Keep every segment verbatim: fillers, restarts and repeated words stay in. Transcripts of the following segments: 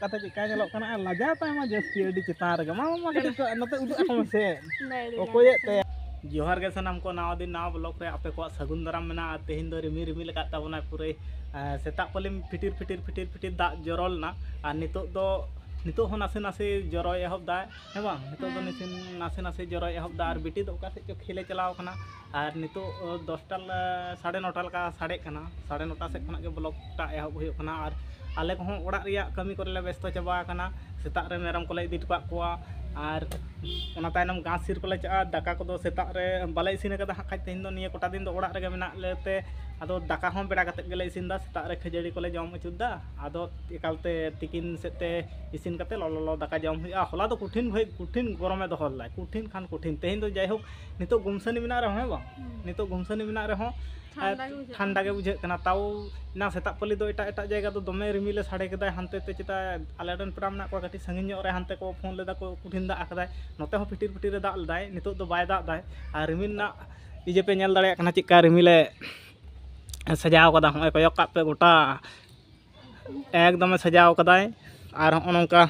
ᱠᱟᱛᱮ ᱪᱮᱫᱠᱟ ᱧᱮᱞᱚᱜ ᱠᱟᱱᱟ, ᱟᱨ ᱞᱟᱡᱟᱣ ᱛᱟᱭ ᱢᱟ ᱡᱟᱹᱥᱛᱤ ᱟᱹᱰᱤ ᱪᱮᱛᱟᱱ ᱨᱮᱜᱮ᱾ ᱢᱟ, ᱢᱟ, ᱢᱟ, ᱠᱟᱹᱴᱤᱡ ᱠᱚ ᱱᱚᱛᱮ ᱩᱫᱩᱜ ᱟᱠᱚ ᱢᱮᱥᱮ᱾ ᱚᱠᱚᱭᱮᱫ ᱛᱟᱭᱟ? ᱡᱚᱦᱟᱨ ᱜᱮ ᱥᱟᱱᱟᱢ ᱠᱚ, ᱱᱟᱣᱟ ᱫᱤᱱ ᱱᱟᱣᱟ ᱵᱞᱚᱜ ᱨᱮ ᱟᱯᱮ ᱠᱚᱣᱟᱜ ᱥᱟᱹᱜᱩᱱ ᱫᱟᱨᱟᱢ ᱢᱮᱱᱟᱜᱼᱟ᱾ ᱟᱨ ᱛᱮᱦᱮᱧ ᱫᱚ ᱨᱤᱢᱤᱞ ᱨᱤᱢᱤᱞ ᱟᱠᱟᱫ ᱛᱟᱵᱚᱱᱟᱭ ᱯᱩᱨᱟᱹᱭ᱾ ᱟᱨ ᱥᱮᱛᱟᱜ ᱯᱟᱹᱞᱤᱢ ᱯᱷᱤᱴᱤᱨ ᱯᱷᱤᱴᱤᱨ ᱯᱷᱤᱴᱤᱨ ᱯᱷᱤᱴᱤᱨ ᱫᱟᱜ ᱡᱚᱨᱚ ᱞᱮᱱᱟ, ᱟᱨ ᱱᱤᱛᱚᱜ ᱫᱚ, ᱱᱤᱛᱚᱜ ᱦᱚᱸ ᱱᱟᱥᱮ ᱱᱟᱥᱮ ᱡᱚᱨᱚᱭ ᱮᱦᱚᱵ ᱫᱟᱭ, ᱦᱮᱸ ᱵᱟᱝ? ᱱᱤᱛᱚᱜ ᱫᱚ ᱦᱮᱸ᱾ ᱱᱟᱥᱮ, ᱱᱟᱥᱮ ᱱᱟᱥᱮ ᱡᱚᱨᱚᱭ ᱮᱦᱚᱵ ᱫᱟ᱾ ᱟᱨ ᱵᱤᱴᱤ ᱫᱚ ᱚᱠᱟ ᱥᱮᱫ ᱪᱚ ᱠᱷᱮᱞᱮ ᱪᱟᱞᱟᱣ ᱠᱟᱱᱟ᱾ ᱟᱨ ᱱᱤᱛᱚᱜ, ᱚ, ᱫᱚᱥᱴᱟ ᱞᱮ-, ᱥᱟᱲᱮ ᱱᱚᱴᱟ ᱞᱮᱠᱟ ᱥᱟᱰᱮᱜ ᱠᱟᱱᱟ᱾ ᱥᱟᱲᱮ ᱱᱚᱴᱟ ᱥᱮᱫ ᱠᱷᱚᱱᱟᱜ ᱜᱮ ᱵᱞᱚᱜ ᱴᱟᱜ ᱮᱦᱚᱵ ᱦᱩᱭᱩᱜ ᱠᱟᱱᱟ᱾ ᱟᱨ ᱟᱞᱮ ᱠᱚᱦᱚᱸ ᱚᱲᱟᱜ ᱨᱮᱭᱟᱜ ᱠᱟᱹᱢᱤ ᱠᱚᱨᱮ ᱞᱮ ᱵᱮᱥᱛᱚ ᱪᱟᱵᱟ ᱟᱠᱟᱱᱟ᱾ ᱥᱮᱛᱟᱜ ᱨᱮ ᱢᱮᱨᱚᱢ ᱠᱚᱞᱮ ᱤᱫᱤ ᱦᱚᱴᱚ ᱠᱟᱜ ᱠᱚᱣᱟ, ᱟᱨ ᱚᱱᱟ ᱛᱟᱭᱱᱚᱢ ᱜᱷᱟᱥ ᱤᱨ ᱠᱚᱞᱮ ᱪᱟᱜᱼᱟ᱾ ᱫᱟᱠᱟ ᱠᱚᱫᱚ ᱥᱮᱛᱟᱜ ᱨᱮ ᱵᱟᱞᱮ ᱤᱥᱤᱱ ᱟᱠᱟᱫᱟ ᱦᱟᱸᱜ ᱠᱷᱟᱡ, ᱛᱮᱦᱮᱧ ᱫᱚ ᱱᱤᱭᱟᱹ ᱠᱚᱴᱟ ᱫᱤᱱ ᱫᱚ ᱚᱲᱟᱜ ᱨᱮᱜᱮ ᱢᱮᱱᱟᱜ ᱞᱮᱛᱮ᱾ ᱟᱫᱚ ᱫᱟᱠᱟ ᱦᱚᱸ ᱵᱮᱲᱟ ᱠᱟᱛᱮᱫ ᱜᱮᱞᱮ ᱤᱥᱤᱱ ᱮᱫᱟ᱾ ᱥᱮᱛᱟᱜ ᱨᱮ ᱠᱷᱟᱹᱡᱟᱹᱲᱤ ᱠᱚᱞᱮ ᱡᱚᱢ ᱟᱹᱪᱩᱨ ᱮᱫᱟ᱾ ᱟᱫᱚ ᱮᱠᱟᱞᱛᱮ ᱛᱤᱠᱤᱱ ᱥᱮᱫ ᱛᱮ ᱤᱥᱤᱱ ᱠᱟᱛᱮ ᱞᱚᱞᱚ ᱞᱚᱞᱚ ᱫᱟᱠᱟ ᱡᱚᱢ ᱦᱩᱭᱩᱜᱼᱟ᱾ ᱦᱚᱞᱟ ᱫᱚ ᱠᱚᱴᱷᱤᱱ ᱵᱷᱟᱹᱭ, ᱠᱚᱴᱷᱤᱱ ᱜᱚᱨᱚᱢᱮ ᱫᱚᱦᱚ ᱞᱮᱫᱟᱭ, ᱠᱚᱴᱷᱤᱱ ᱠᱷᱟᱱ ᱠᱚᱴᱷᱤᱱ᱾ ᱛᱮᱦᱮᱧ ᱫᱚ ᱡᱟᱭᱦᱳᱠ, ᱱᱤᱛᱚᱜ ᱜᱩᱢᱥᱟᱹᱱᱤ ᱢᱮᱱᱟᱜ ᱨᱮᱦᱚᱸ, ᱦᱮᱸ ᱵᱟᱝ? ᱦᱩᱸ᱾ ᱱᱤᱛᱚᱜ ᱜᱩᱢᱥᱟᱹᱱᱤ ᱢᱮᱱᱟᱜ ᱨᱮᱦᱚᱸ, ᱴᱷᱟᱱᱰᱟ ᱟᱨ ᱜᱮ ᱵᱩᱡᱷᱟᱹᱜ ᱴᱷᱟᱱᱰᱟ ᱠᱟᱱᱟ᱾ ᱜᱮ ᱵᱩᱡᱷᱟᱹᱜ ᱠᱟᱱᱟ᱾ ᱛᱟᱣ ᱮᱱᱟᱝ ᱥᱮᱛᱟᱜ ᱯᱟᱹᱞᱤ ᱫᱚ ᱮᱴᱟᱜ ᱮᱴᱟᱜ ᱡᱟᱭᱜᱟ ᱫᱚ ᱫᱚᱢᱮ ᱨᱤᱢᱤᱞᱮ ᱥᱟᱰᱮ ᱠᱮᱫᱟᱭ, ᱦᱟᱱᱛᱮ ᱛᱮ ᱪᱮᱛᱟ ᱟᱞᱮ ᱨᱮᱱ ᱯᱮᱲᱟ ᱢᱮᱱᱟᱜ ᱠᱚᱣᱟ ᱠᱟᱹᱴᱤᱡ ᱥᱟᱺᱜᱤᱧ ᱧᱚᱜ ᱨᱮ, ᱦᱟᱱᱛᱮ ᱠᱚ ᱯᱷᱳᱱ ᱞᱮᱫᱟ ᱠᱚ, ᱠᱚᱴᱷᱤᱱ ᱫᱟᱜ ᱟᱠᱟᱫᱟᱭ᱾ ᱱᱚᱛᱮ ᱦᱚᱸ ᱯᱷᱤᱴᱤᱨ ᱯᱷᱤᱴᱤᱨ ᱮ ᱫᱟᱜ ᱞᱮᱫᱟᱭ, ᱱᱤᱛᱚᱜ ᱫᱚ ᱵᱟᱭ ᱫᱟᱜ ᱮᱫᱟᱭ᱾ ᱟᱨ ᱨᱤᱢᱤᱞ ᱨᱮᱱᱟᱜ ᱤᱭᱟᱹ ᱯᱮ ᱧᱮᱞ ᱫᱟᱲᱮᱭᱟᱜ ᱠᱟᱱᱟ ᱪᱮᱫᱠᱟ ᱨᱤᱢᱤᱞᱮ ᱥᱟᱡᱟᱣ ᱠᱟᱫᱟ᱾ ᱦᱚᱸᱜᱼᱚᱭ ᱠᱚᱭᱚᱜ ᱠᱟᱜ ᱯᱮ ᱜᱚᱴᱟ᱾ ᱮᱠᱫᱚᱢᱮ ᱥᱟᱡᱟᱣ ᱠᱟᱫᱟᱭ᱾ ᱟᱨ ᱦᱚᱸᱜᱼᱚ ᱱᱚᱝᱠᱟ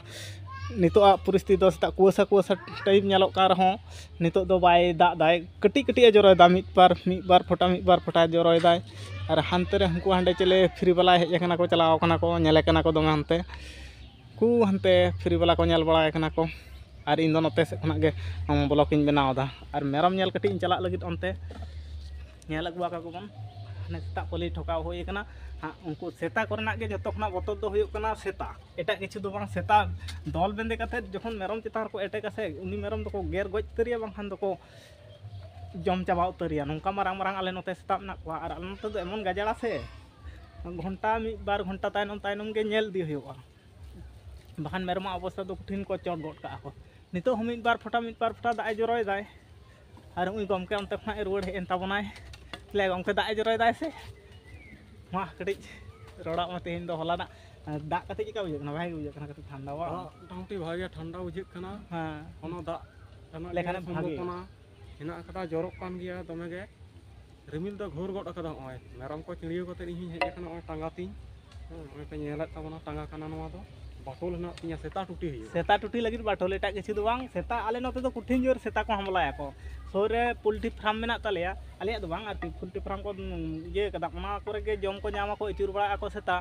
ᱱᱤᱛᱚᱜᱟᱜ ᱯᱚᱨᱤᱥᱛᱷᱤᱛᱤ ᱫᱚ ᱥᱮᱛᱟᱜ ᱠᱩᱣᱟᱹᱥᱟ ᱠᱩᱣᱟᱹᱥᱟ ᱴᱟᱭᱤᱯ ᱧᱮᱞᱚᱜ ᱠᱟᱱ ᱨᱮᱦᱚᱸ, ᱱᱤᱛᱚᱜ ᱫᱚ ᱵᱟᱭ ᱫᱟᱜ ᱫᱟᱭ, ᱠᱟᱹᱴᱤᱡ ᱠᱟᱹᱴᱤᱡ ᱮ ᱡᱚᱨᱚᱭᱮᱫᱟ, ᱢᱤᱫ ᱵᱟᱨ, ᱢᱤᱫ ᱵᱟᱨ ᱯᱷᱚᱴᱟ, ᱢᱤᱫ ᱵᱟᱨ ᱯᱷᱚᱴᱟᱭ ᱡᱚᱨᱚᱭᱮᱫᱟᱭ᱾ ᱟᱨ ᱦᱟᱱᱛᱮ ᱨᱮ ᱩᱱᱠᱩ ᱦᱟᱸᱰᱮ ᱪᱮᱞᱮ ᱯᱷᱨᱤ ᱵᱟᱞᱟᱭ ᱦᱮᱡ ᱟᱠᱟᱱᱟ ᱠᱚ, ᱪᱟᱞᱟᱣ ᱟᱠᱟᱱᱟ ᱠᱚ, ᱧᱮᱞᱮ ᱠᱟᱱᱟ ᱠᱚ ᱫᱚᱢᱮ ᱦᱟᱱᱛᱮ᱾ ᱩᱱᱠᱩ ᱦᱟᱱᱛᱮ ᱯᱷᱨᱤ ᱵᱟᱞᱟ ᱠᱚ ᱧᱮᱞ ᱵᱟᱲᱟᱭ ᱠᱟᱱᱟ ᱠᱚ᱾ ᱟᱨ ᱤᱧ ᱫᱚ ᱱᱚᱛᱮ ᱥᱮᱫ ᱠᱷᱚᱱᱟᱜ ᱜᱮ ᱵᱞᱚᱜ ᱤᱧ ᱵᱮᱱᱟᱣ ᱮᱫᱟ᱾ ᱟᱨ ᱢᱮᱨᱚᱢ ᱧᱮᱞ ᱠᱟᱹᱴᱤᱡ ᱤᱧ ᱪᱟᱞᱟᱜ ᱞᱟᱹᱜᱤᱫ ᱚᱱᱛᱮ᱾ ᱧᱮᱞ ᱟᱹᱜᱩ ᱟᱠᱟ ᱠᱚᱵᱚᱱ, ᱦᱟᱱᱮ ᱥᱮᱛᱟᱜ ᱯᱟᱹᱞᱤ ᱴᱷᱚᱠᱟᱣ ᱦᱩᱭ ᱟᱠᱟᱱᱟ᱾ ᱦᱟᱸᱜ, ᱩᱱᱠᱩ ᱥᱮᱛᱟ ᱠᱚᱨᱮᱱᱟᱜ ᱜᱮ ᱡᱚᱛᱚ ᱠᱷᱚᱱᱟᱜ ᱵᱚᱛᱚᱨ ᱫᱚ ᱦᱩᱭᱩᱜ ᱠᱟᱱᱟ ᱥᱮᱛᱟ᱾ ᱮᱴᱟᱜ ᱠᱤᱪᱷᱩ ᱫᱚ ᱵᱟᱝ, ᱥᱮᱛᱟ ᱫᱚᱞ ᱵᱮᱸᱫᱮ ᱠᱟᱛᱮᱫ ᱡᱚᱠᱷᱚᱱ ᱢᱮᱨᱚᱢ ᱪᱮᱛᱟᱱ ᱨᱮᱠᱚ ᱮᱴᱮᱠᱟ ᱥᱮ, ᱩᱱᱤ ᱢᱮᱨᱚᱢ ᱫᱚᱠᱚ ᱜᱮᱨ ᱜᱚᱡ ᱩᱛᱟᱹᱨᱮᱭᱟ, ᱵᱟᱝᱠᱷᱟᱱ ᱫᱚᱠᱚ ᱡᱚᱢ ᱪᱟᱵᱟ ᱩᱛᱟᱹᱨᱮᱭᱟ᱾ ᱱᱚᱝᱠᱟ ᱢᱟᱨᱟᱝ ᱢᱟᱨᱟᱝ ᱟᱞᱮ ᱱᱚᱛᱮ ᱥᱮᱛᱟ ᱢᱮᱱᱟᱜ ᱠᱚᱣᱟ᱾ ᱟᱨ ᱟᱞᱮ ᱱᱚᱛᱮ ᱫᱚ ᱮᱢᱚᱱ ᱜᱟᱡᱟᱲᱟ ᱥᱮ, ᱜᱷᱚᱱᱴᱟ ᱢᱤᱫ ᱵᱟᱨ ᱜᱷᱚᱱᱴᱟ ᱛᱟᱭᱱᱚᱢ ᱛᱟᱭᱱᱚᱢ ᱜᱮ ᱧᱮᱞ ᱤᱫᱤ ᱦᱩᱭᱩᱜᱼᱟ᱾ ᱵᱟᱠᱷᱟᱱ ᱢᱮᱨᱚᱢᱟᱜ ᱚᱵᱚᱥᱛᱟ ᱫᱚ ᱠᱚᱴᱷᱤᱱ ᱠᱚ ᱪᱚᱴ ᱜᱚᱫ ᱠᱟᱜᱼᱟ ᱠᱚ᱾ ᱱᱤᱛᱚᱜ ᱦᱚᱸ ᱢᱤᱫ ᱵᱟᱨ ᱯᱷᱚᱴᱟ, ᱢᱤᱫ ᱵᱟᱨ ᱯᱷᱚᱴᱟ ᱫᱟᱜ ᱮ ᱡᱚᱨᱚᱭᱮᱫᱟᱭ᱾ ᱟᱨ ᱩᱱᱤ ᱜᱚᱢᱠᱮ ᱚᱱᱛᱮ ᱠᱷᱚᱱᱟᱜ ᱮ ᱨᱩᱣᱟᱹᱲ ᱦᱮᱡ ᱮᱱ ᱛᱟᱵᱚᱱᱟᱭ᱾ ᱞᱟᱹᱭ, "ᱜᱚᱢᱠᱮ, ᱫᱟᱜ ᱮ ᱡᱚᱨᱚᱭᱮᱫᱟᱭ ᱥᱮ?" ᱢᱟ ᱠᱟᱹᱴᱤᱡ ᱨᱚᱲᱟᱜ ᱢᱟ ᱛᱮᱦᱮᱧ ᱫᱚ, ᱦᱚᱞᱟᱱᱟᱜ ᱫᱟᱜ ᱠᱟᱛᱮ ᱪᱮᱫᱠᱟ ᱵᱩᱡᱷᱟᱹᱜ ᱠᱟᱱᱟ? ᱵᱷᱟᱜᱮ ᱜᱮ ᱵᱩᱡᱷᱟᱹᱜ ᱠᱟᱱᱟ, ᱠᱟᱹᱴᱤᱡ ᱴᱷᱟᱱᱰᱟ ᱵᱟᱝ? ᱦᱚᱸ, ᱢᱚᱴᱟᱢᱩᱴᱤ ᱵᱷᱟᱜᱮ ᱴᱷᱟᱱᱰᱟ ᱵᱩᱡᱷᱟᱹᱜ ᱠᱟᱱᱟ᱾ ᱦᱮᱸ᱾ ᱠᱳᱱᱳ ᱫᱟᱜ ᱨᱮᱱᱟᱜ ᱞᱮᱠᱷᱟᱱ ᱜᱮ ᱵᱷᱟᱜᱮ᱾ ᱥᱚᱢᱵᱷᱚᱵᱚᱱᱟ ᱦᱮᱱᱟᱜ ᱟᱠᱟᱫᱟ, ᱡᱚᱨᱚᱜ ᱠᱟᱱ ᱜᱮᱭᱟ ᱫᱚᱢᱮ ᱜᱮ᱾ ᱨᱤᱢᱤᱞ ᱫᱚ ᱜᱷᱳᱨ ᱜᱚᱫ ᱟᱠᱟᱫᱟ᱾ ᱱᱚᱜᱼᱚᱭ ᱢᱮᱨᱚᱢ ᱠᱚ ᱪᱤᱲᱭᱟᱹᱣ ᱠᱟᱛᱮ ᱤᱧ ᱦᱚᱧ ᱦᱮᱡ ᱟᱠᱟᱱᱟ ᱱᱚᱜᱼᱚᱭ ᱴᱟᱸᱜᱟ ᱛᱤᱧ᱾ ᱦᱮᱸ, ᱱᱚᱜᱼᱚᱭ ᱯᱮ ᱧᱮᱞᱮᱫ ᱛᱟᱵᱚᱱᱟ, ᱴᱟᱸᱜᱟ ᱠᱟᱱᱟ ᱱᱚᱣᱟ ᱫᱚ᱾ ᱵᱟᱴᱳᱞ ᱦᱮᱱᱟᱜ ᱛᱤᱧᱟᱹ, ᱥᱮᱛᱟ ᱴᱩᱴᱤ ᱦᱩᱭᱩᱜᱼᱟ᱾ ᱥᱮᱛᱟ ᱴᱩᱴᱤ ᱞᱟᱹᱜᱤᱫ ᱵᱟᱴᱳᱞ, ᱮᱴᱟᱜ ᱠᱤᱪᱷᱩ ᱫᱚ ᱵᱟᱝ᱾ ᱥᱮᱛᱟ, ᱟᱞᱮ ᱱᱚᱛᱮ ᱫᱚ ᱠᱚᱴᱷᱤᱱ ᱡᱳᱨ ᱥᱮᱛᱟ ᱠᱚ ᱦᱟᱢᱞᱟᱭᱟᱠᱚ᱾ ᱥᱩᱨ ᱨᱮ ᱯᱳᱞᱴᱨᱤ ᱯᱷᱟᱨᱢ ᱢᱮᱱᱟᱜ ᱛᱟᱞᱮᱭᱟ, ᱟᱞᱮᱭᱟᱜ ᱫᱚ ᱵᱟᱝ ᱟᱨᱠᱤ, ᱯᱳᱞᱴᱨᱤ ᱯᱷᱟᱨᱢ ᱠᱚ, ᱩᱸ, ᱤᱭᱟᱹ ᱠᱟᱫᱟ, ᱚᱱᱟ ᱠᱚᱨᱮ ᱜᱮ ᱡᱚᱢ ᱠᱚ ᱧᱟᱢᱟ ᱠᱚ, ᱟᱹᱪᱩᱨ ᱵᱟᱲᱟᱜ ᱟᱠᱚ ᱥᱮᱛᱟ᱾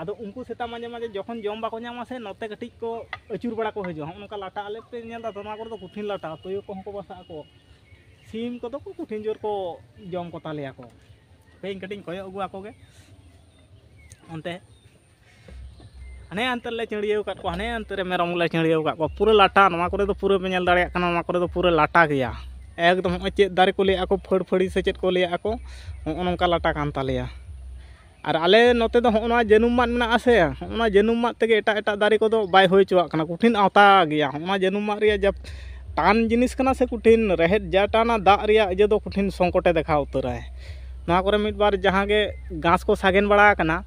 ᱟᱫᱚ ᱩᱱᱠᱩ ᱥᱮᱛᱟ ᱢᱟᱡᱷᱮ ᱢᱟᱡᱷᱮ ᱡᱚᱠᱷᱚᱱ ᱡᱚᱢ ᱵᱟᱠᱚ ᱧᱟᱢᱟ ᱥᱮ, ᱱᱚᱛᱮ ᱠᱟᱹᱴᱤᱡ ᱠᱚ ᱟᱹᱪᱩᱨ ᱵᱟᱲᱟ ᱠᱚ ᱦᱤᱡᱩᱜᱼᱟ᱾ ᱦᱚᱸᱜᱼᱚ ᱱᱚᱝᱠᱟ ᱞᱟᱴᱟ, ᱟᱞᱮ ᱯᱮ ᱧᱮᱞ ᱮᱫᱟ ᱛᱚ, ᱱᱚᱣᱟ ᱠᱚᱨᱮ ᱫᱚ ᱠᱚᱴᱷᱤᱱ ᱞᱟᱴᱟ, ᱛᱩᱭᱩ ᱠᱚᱦᱚᱸ ᱠᱚ ᱵᱟᱥᱟᱜ ᱟᱠᱚ᱾ ᱥᱤᱢ ᱠᱚᱫᱚ ᱠᱚ ᱠᱚᱴᱷᱤᱱ ᱡᱳᱨ ᱠᱚ ᱡᱚᱢ ᱠᱚ ᱛᱟᱞᱮᱭᱟ ᱠᱚ᱾ ᱦᱟᱯᱮ ᱤᱧ ᱠᱟᱹᱴᱤᱡ ᱤᱧ ᱠᱚᱭᱚᱜ ᱟᱹᱜᱩ ᱟᱠᱚ ᱜᱮ ᱚᱱᱛᱮ᱾ ᱦᱟᱱᱮ ᱦᱟᱱᱛᱮ ᱨᱮᱞᱮ ᱪᱟᱹᱲᱭᱟᱹᱣ ᱟᱠᱟᱫ ᱠᱚᱣᱟ, ᱦᱟᱱᱮ ᱦᱟᱱᱛᱮ ᱨᱮ ᱢᱮᱨᱚᱢ ᱞᱮ ᱪᱟᱹᱲᱭᱟᱹᱣ ᱟᱠᱟᱫ ᱠᱚᱣᱟ, ᱯᱩᱨᱟᱹ ᱞᱟᱴᱟ᱾ ᱱᱚᱣᱟ ᱠᱚᱨᱮ ᱫᱚ ᱯᱩᱨᱟᱹ ᱯᱮ ᱧᱮᱞ ᱫᱟᱲᱮᱭᱟᱜ ᱠᱟᱱᱟ, ᱱᱚᱣᱟ ᱠᱚᱨᱮ ᱫᱚ ᱯᱩᱨᱟᱹ ᱞᱟᱴᱟ ᱜᱮᱭᱟ ᱮᱠᱫᱚᱢ᱾ ᱦᱚᱸᱜᱼᱚᱭ ᱪᱮᱫ ᱫᱟᱨᱮ ᱠᱚ ᱞᱟᱹᱭᱟᱜᱼᱟ ᱠᱚ, ᱯᱷᱟᱹᱲ ᱯᱷᱟᱹᱲᱤ ᱥᱮ ᱪᱮᱫ ᱠᱚ ᱞᱟᱹᱭᱟᱜᱼᱟ ᱠᱚ, ᱦᱚᱸᱜᱼᱚ ᱱᱚᱝᱠᱟ ᱞᱟᱴᱟ ᱠᱟᱱ ᱛᱟᱞᱮᱭᱟ᱾ ᱟᱨ ᱟᱞᱮ ᱱᱚᱛᱮ ᱫᱚ ᱦᱚᱸᱜᱼᱚ ᱱᱚᱣᱟ ᱡᱟᱹᱱᱩᱢ ᱢᱟᱫ ᱢᱮᱱᱟᱜᱼᱟ ᱥᱮ, ᱦᱚᱸᱜᱼᱚ ᱱᱚᱣᱟ ᱡᱟᱹᱱᱩᱢ ᱢᱟᱫ ᱛᱮᱜᱮ ᱮᱴᱟᱜ ᱮᱴᱟᱜ ᱫᱟᱨᱮ ᱠᱚᱫᱚ ᱵᱟᱭ ᱦᱩᱭ ᱦᱚᱪᱚᱣᱟᱜ ᱠᱟᱱᱟ, ᱠᱚᱴᱷᱤᱱ ᱟᱣᱛᱟ ᱜᱮᱭᱟ᱾ ᱦᱚᱸᱜᱼᱚ ᱱᱚᱣᱟ ᱡᱟᱹᱱᱩᱢ ᱢᱟᱫ ᱨᱮᱭᱟᱜ ᱡᱟ ᱴᱟᱱ ᱡᱤᱱᱤᱥ ᱠᱟᱱᱟ ᱥᱮ ᱠᱚᱴᱷᱤᱱ, ᱨᱮᱦᱮᱫ ᱡᱟ ᱴᱟᱱᱟ, ᱫᱟᱜ ᱨᱮᱭᱟᱜ ᱤᱭᱟᱹ ᱫᱚ ᱠᱚᱴᱷᱤᱱ ᱥᱚᱝᱠᱚᱴᱮ ᱫᱮᱠᱷᱟᱣ ᱩᱛᱟᱹᱨᱟᱭ᱾ ᱱᱚᱣᱟ ᱠᱚᱨᱮ ᱢᱤᱫ ᱵᱟᱨ ᱡᱟᱦᱟᱸ ᱜᱮ ᱜᱷᱟᱥ ᱠᱚ ᱥᱟᱜᱮᱱ ᱵᱟᱲᱟ ᱟᱠᱟᱱᱟ,